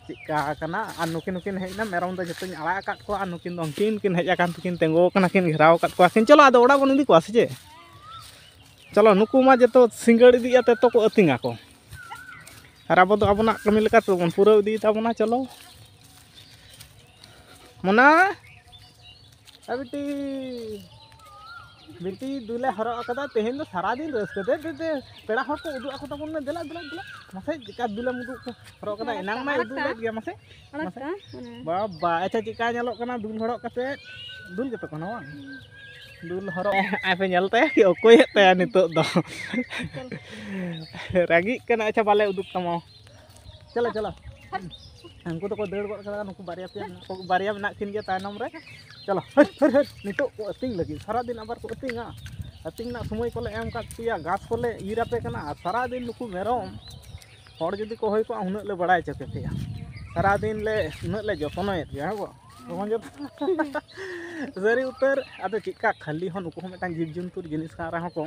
ᱪᱮᱫᱠᱟ ᱟᱠᱟᱱᱟ᱾ ᱟᱨ ᱱᱩᱠᱤᱱ ᱱᱩᱠᱤᱱ ᱦᱮᱡ ᱮᱱᱟ, ᱢᱮᱨᱚᱢ ᱫᱚ ᱡᱚᱛᱚᱧ ᱟᱲᱟᱜ ᱟᱠᱟᱫ ᱠᱚᱣᱟ, ᱟᱨ ᱱᱩᱠᱤᱱ ᱫᱚ ᱩᱱᱠᱤᱱ ᱠᱤᱱ ᱦᱮᱡ ᱟᱠᱟᱱ ᱛᱮᱠᱤᱱ ᱛᱤᱸᱜᱩ ᱟᱠᱟᱱᱟ, ᱠᱤᱱ ᱜᱷᱮᱨᱟᱣ ᱟᱠᱟᱫ ᱠᱚᱣᱟ ᱠᱤᱱ᱾ ᱪᱚᱞᱚ, ᱟᱫᱚ ᱚᱲᱟᱜ ᱵᱚᱱ ᱤᱫᱤ ᱠᱚᱣᱟ ᱥᱮ ᱪᱮᱫ? ᱪᱚᱞᱚ, ᱱᱩᱠᱩ ᱢᱟ ᱡᱚᱛᱚ ᱥᱤᱸᱜᱟᱹᱲ ᱤᱫᱤᱜᱼᱟ, ᱛᱮᱛᱚ ᱠᱚ ᱟᱹᱛᱤᱧ ᱟᱠᱚ, ᱟᱨ ᱟᱵᱚ ᱫᱚ ᱟᱵᱚᱱᱟᱜ ᱠᱟᱹᱢᱤ ᱞᱮᱠᱟ ᱛᱮᱵᱚᱱ ᱯᱩᱨᱟᱹᱣ ᱤᱫᱤᱭ ᱛᱟᱵᱚᱱᱟ᱾ ᱪᱚᱞᱚ ᱢᱚᱱᱟ, ᱮ ᱵᱤᱴᱤ, ᱵᱤᱴᱤ ᱫᱩᱞᱮ ᱦᱚᱨᱚᱜ ᱟᱠᱟᱫᱟ, ᱛᱮᱦᱮᱧ ᱫᱚ ᱥᱟᱨᱟᱫᱤᱱ ᱨᱟᱹᱥᱠᱟᱹ᱾ ᱫᱮ, ᱫᱮ, ᱫᱮ, ᱯᱮᱲᱟ ᱦᱚᱲ ᱠᱚ ᱩᱫᱩᱜ ᱟᱠᱚ ᱛᱟᱵᱚᱱ ᱢᱮ, ᱫᱮᱞᱟ, ᱫᱮᱞᱟ, ᱫᱮᱞᱟ᱾ ᱢᱟᱥᱮ, ᱪᱮᱠᱟ ᱫᱩᱞᱮᱢ ᱩᱫᱩᱜ ᱠᱚ ᱦᱚᱨᱚᱜ ᱟᱠᱟᱫᱟ? ᱮᱱᱟᱝ ᱢᱟᱭ ᱩᱫᱩᱜ ᱞᱮᱫ ᱜᱮᱭᱟ, ᱢᱟᱥᱮ᱾ ᱟᱲᱟᱜ ᱢᱟᱥᱮ᱾ ᱠᱟᱜᱼᱟ, ᱢᱟᱱᱮ᱾ ᱵᱟᱵᱟ, ᱟᱪᱪᱷᱟ, ᱪᱮᱠᱟ ᱧᱮᱞᱚᱜ ᱠᱟᱱᱟ ᱫᱩᱞ ᱦᱚᱨᱚᱜ ᱠᱟᱛᱮ? ᱫᱩᱞ ᱜᱮᱛᱚ ᱠᱟᱱᱟ, ᱵᱟᱝ? ᱫᱩᱞ ᱦᱚᱨᱚᱜ᱾ ᱟᱯᱮ ᱧᱮᱞ ᱛᱟᱭᱟ ᱠᱤ ᱚᱠᱚᱭᱮᱫ ᱛᱟᱭᱟ ᱱᱤᱛᱚᱜ ᱫᱚ? ᱨᱟᱹᱜᱤᱜ ᱠᱟᱱᱟ᱾ ᱟᱪᱪᱷᱟ, ᱵᱟᱞᱮ ᱩᱫᱩᱜ ᱛᱟᱢᱟ᱾ ᱪᱚᱞᱚ, ᱪᱚᱞᱚ᱾ ᱩᱱᱠᱩ ᱫᱚᱠᱚ ᱫᱟᱹᱲ ᱜᱚᱫ ᱠᱟᱫᱟ, ᱱᱩᱠᱩ ᱵᱟᱨᱭᱟ ᱯᱮᱭᱟ ᱢᱮᱱᱟᱜ ᱠᱚ, ᱵᱟᱨᱭᱟ ᱢᱮᱱᱟᱜ ᱠᱤᱱ ᱜᱮᱭᱟ ᱛᱟᱭᱱᱚᱢ ᱨᱮ᱾ ᱪᱚᱞᱚ, ᱦᱟᱹᱨ, ᱦᱟᱹᱨ, ᱦᱟᱹᱨ᱾ ᱱᱤᱛᱚᱜ ᱠᱚ ᱟᱹᱛᱤᱧ ᱞᱟᱹᱜᱤᱫ, ᱥᱟᱨᱟᱫᱤᱱ ᱟᱵᱟᱨ ᱠᱚ ᱟᱹᱛᱤᱧᱟ᱾ ᱟᱹᱛᱤᱧ ᱨᱮᱱᱟᱜ ᱥᱚᱢᱚᱭ ᱠᱚᱞᱮ ᱮᱢ ᱠᱟᱫ ᱯᱮᱭᱟ, ᱜᱷᱟᱥ ᱠᱚᱞᱮ ᱤᱨ ᱟᱯᱮ ᱠᱟᱱᱟ, ᱟᱨ ᱥᱟᱨᱟᱫᱤᱱ ᱱᱩᱠᱩ ᱢᱮᱨᱚᱢ ᱦᱚᱲ ᱡᱩᱫᱤ ᱠᱚ ᱦᱩᱭ ᱠᱚᱜᱼᱟ, ᱩᱱᱟᱹᱜ ᱞᱮ ᱵᱟᱲᱟᱭ ᱦᱚᱪᱚ ᱠᱮᱯᱮᱭᱟ᱾ ᱥᱟᱨᱟᱫᱤᱱ ᱞᱮ, ᱩᱱᱟᱹᱜ ᱞᱮ ᱡᱚᱛᱱᱚᱭᱮᱫ ᱯᱮᱭᱟ, ᱦᱮᱸ ᱜᱚ? ᱵᱟᱵᱚᱱ ᱡᱚᱛᱱᱚ? ᱥᱟᱹᱨᱤ ᱩᱛᱟᱹᱨ᱾ ᱟᱫᱚ ᱪᱮᱫᱠᱟ, ᱠᱷᱟᱹᱞᱤ ᱦᱚᱸ ᱱᱩᱠᱩ ᱦᱚᱸ ᱢᱤᱫᱴᱟᱝ ᱡᱤᱵᱽ ᱡᱚᱱᱛᱩᱨ ᱡᱤᱱᱤᱥ ᱠᱟᱱ ᱨᱮᱦᱚᱸ ᱠᱚ,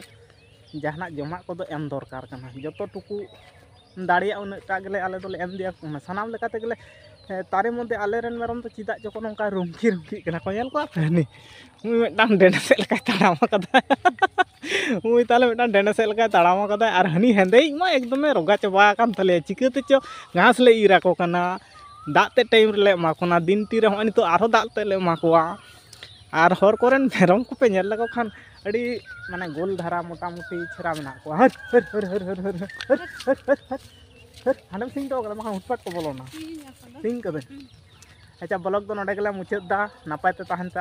ᱡᱟᱦᱟᱱᱟᱜ ᱡᱚᱢᱟᱜ ᱠᱚᱫᱚ ᱮᱢ ᱫᱚᱨᱠᱟᱨ ᱠᱟᱱᱟ᱾ ᱡᱚᱛᱚ ᱴᱩᱠᱩ ᱫᱟᱲᱮᱭᱟᱜ ᱩᱱᱟᱹᱜ ᱴᱟᱜ ᱜᱮᱞᱮ, ᱟᱞᱮ ᱫᱚᱞᱮ ᱮᱢ ᱤᱫᱤᱭᱟ ᱠᱚ ᱠᱟᱱᱟ᱾ ᱥᱟᱱᱟᱢ ᱞᱮᱠᱟ ᱛᱮᱜᱮᱞᱮ, ᱮ, ᱛᱟᱨᱮ ᱢᱚᱫᱽᱫᱷᱮ ᱟᱞᱮᱨᱮᱱ ᱢᱮᱨᱚᱢ ᱫᱚ ᱪᱮᱫᱟᱜ ᱪᱚᱠᱚ ᱱᱚᱝᱠᱟ ᱨᱩᱢᱠᱤ ᱨᱩᱢᱠᱤᱜ ᱠᱟᱱᱟ ᱠᱚ, ᱧᱮᱞ ᱠᱚᱣᱟ ᱯᱮ ᱦᱟᱹᱱᱤ? ᱩᱱᱤ ᱢᱤᱫᱴᱟᱝ ᱰᱮᱸᱰᱮ ᱥᱮᱫ ᱞᱮᱠᱟᱭ ᱛᱟᱲᱟᱢ ᱟᱠᱟᱫᱟ᱾ ᱩᱱᱤ ᱛᱟᱦᱞᱮ ᱢᱤᱫᱴᱟᱝ ᱰᱮᱸᱰᱮ ᱥᱮᱫ ᱞᱮᱠᱟᱭ ᱛᱟᱲᱟᱢ ᱟᱠᱟᱫᱟ, ᱟᱨ ᱦᱟᱹᱱᱤ ᱦᱮᱸᱫᱮᱭᱤᱡ ᱢᱟ ᱮᱠᱫᱚᱢᱮ ᱨᱚᱜᱟ ᱪᱟᱵᱟ ᱟᱠᱟᱱ ᱛᱟᱞᱮᱭᱟ᱾ ᱪᱤᱠᱟᱹ ᱛᱮᱪᱚ ᱜᱷᱟᱥ ᱞᱮ ᱤᱨ ᱟᱠᱚ ᱠᱟᱱᱟ, ᱫᱟᱜ ᱛᱮ ᱴᱟᱭᱤᱢ ᱨᱮᱞᱮ ᱮᱢᱟ ᱠᱚ ᱠᱟᱱᱟ, ᱫᱤᱱ ᱛᱤ ᱨᱮ ᱦᱚᱸᱜᱼᱚᱭ ᱱᱤᱛᱚᱜ ᱟᱨᱦᱚᱸ ᱫᱟᱜ ᱛᱮ ᱞᱮ ᱮᱢᱟ ᱠᱚᱣᱟ᱾ ᱟᱨ ᱦᱚᱲ ᱠᱚᱨᱮᱱ ᱢᱮᱨᱚᱢ ᱠᱚᱯᱮ ᱧᱮᱞ ᱞᱮᱠᱚ ᱠᱷᱟᱱ ᱟᱹᱰᱤ ᱢᱟᱱᱮ ᱜᱳᱞ ᱫᱷᱟᱨᱟ ᱢᱚᱴᱟᱢᱩᱴᱤ ᱪᱮᱦᱨᱟ ᱢᱮᱱᱟᱜ ᱠᱚᱣᱟ᱾ ᱦᱟᱹᱨ, ᱦᱟᱹᱨ, ᱦᱟᱹᱨ᱾ ᱦᱟᱸᱰᱮᱢ ᱥᱤᱧ ᱦᱚᱴᱚ ᱠᱟᱫᱟ, ᱵᱟᱠᱷᱟᱱ ᱦᱩᱴᱯᱟᱴ ᱠᱚ ᱵᱚᱞᱚᱱᱟ᱾ ᱥᱤᱧ ᱠᱟᱹᱫᱟᱹᱧ᱾ ᱟᱪᱪᱷᱟ, ᱵᱞᱚᱜ ᱫᱚ ᱱᱚᱰᱮ ᱜᱮᱞᱮ ᱢᱩᱪᱟᱹᱫ ᱮᱫᱟ᱾ ᱱᱟᱯᱟᱭ ᱛᱮ ᱛᱟᱦᱮᱱ ᱯᱮ᱾